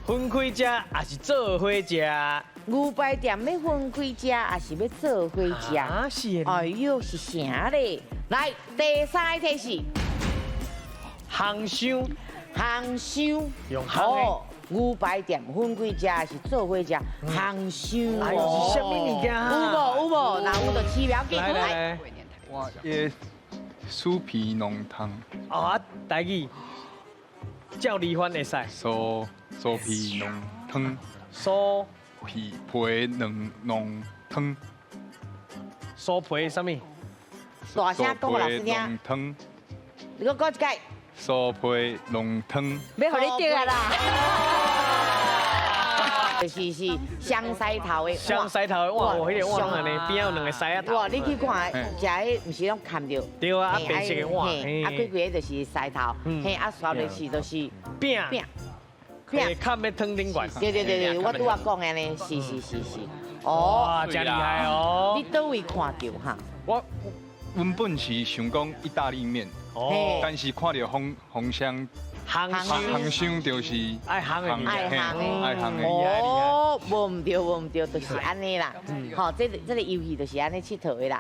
分開食，抑是做伙食？牛排店欲分開食，抑是欲做伙食？啊，是的。哎喲，是啥咧？來，第三個提示，烘箱，烘箱。用烘的。牛排店分開食，抑是做伙食？烘箱。哎喲，是啥物物件？有無？有無？若有就起標記。來來。哇，耶，酥皮濃湯。哦啊，台語，照離番會使。酥皮濃湯。酥皮嫩濃湯。酥皮啥物？大聲講予老師聽。湯。你閣講一擺。酥皮濃湯。欲予你著啊啦！就是雙獅頭的，雙獅頭的碗，哦，彼個碗按呢，邊有兩个獅仔頭。哇，你去看，食彼毋是攏崁著？對啊，白色的碗，啊，開開就是獅頭，嘿，啊，刷落去就是餅餅餅，崁佇湯頂懸。對對對對，我拄仔講的呢，是是是是。哦，哇，真厲害哦！你佗位看著哈？我原本是想講意大利麵，但是看著烘烘箱。烘箱，烘箱就是愛烘的，愛烘的，愛烘的。哦，無毋對，無毋對，就是按呢啦。吼，這個這個遊戲就是按呢𨑨迌的啦。